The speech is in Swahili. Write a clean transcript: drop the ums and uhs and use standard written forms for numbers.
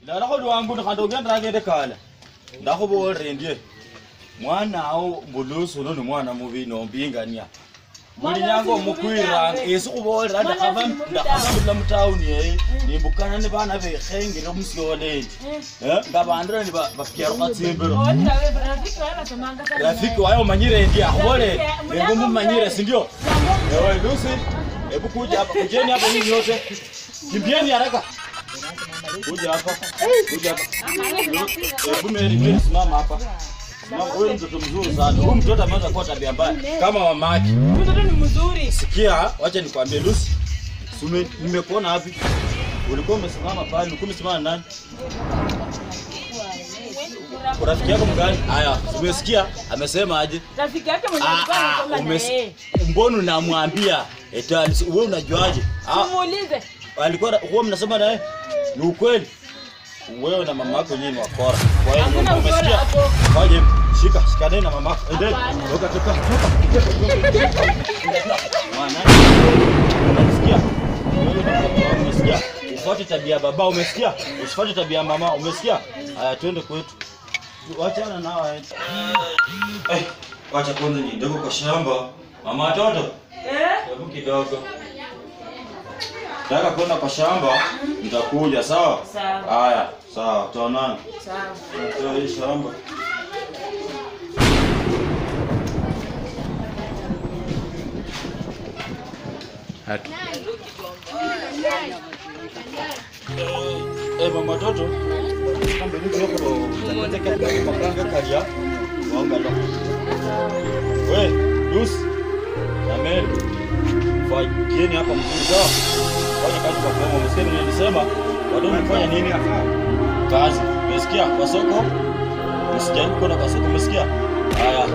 Ndalakho lwangu khandi ogenda agende kala. Ndakhubolera ndie. Mwana awo mbulusu uno ni mwana mubi nombingania. Mulinyango mukwiranga esi khubolera ndakhava mutauni eyi nimbukana ni bana bekhengere musyoleli nga bandura ni bapyarukha tsimbiro. Rafiki wayo umanyire ndi akhubolere nengo mumanyire sindio? Ewe Lucy, hebu kuja hapa, kujeni hapa nyinyi wote. Kimbieni haraka. Kuja hapa. Kuja hapa. Hebu Mary, simama hapa. Huyu mtoto mzuri sana. Huyu mtoto ameanza kuwa tabia mbaya kama mamake. Mtoto ni mzuri. Sikia, wacha nikwambie Lucy. Nimekuona wapi? Ulikuwa umesimama pale, ulikuwa umesimama nani? Rafiki yako mgani? Haya, umesikia? Amesema aje? Rafiki yake mwenye alikuwa anasoma na yeye. Mbona unamwambia? Eti wewe unajuaje? Muulize. Alikuwa wewe mnasema naye? Ni ukweli. Wewe na mama yako nyinyi wakora. Kwa hiyo umesikia? Fanye shika, shikane na mama yako. Endeni. Toka toka toka. Mwana. Unasikia? Umesikia? Ufuate tabia baba, umesikia? Usifuate tabia mama, umesikia? Haya twende kwetu. Wachana nao. Eh, wacha kwanza niendeko kwa shamba. Mama watoto. Eh? Hebu kidogo. Nataka kwenda kwa shamba, nitakuja, sawa? Sawa. Haya, sawa, tutaonana. Sawa. Toa hii shamba. Eh, mama watoto. We, Lucy na Mary, fagieni hapa mzuri sawa? Fanya kazi kwa pamoja. Umesikia vile nilisema? Watoto mfanya nini? Kazi. Umesikia? Kwa soko? Msijaribu kwenda kwa soko, umesikia? Haya.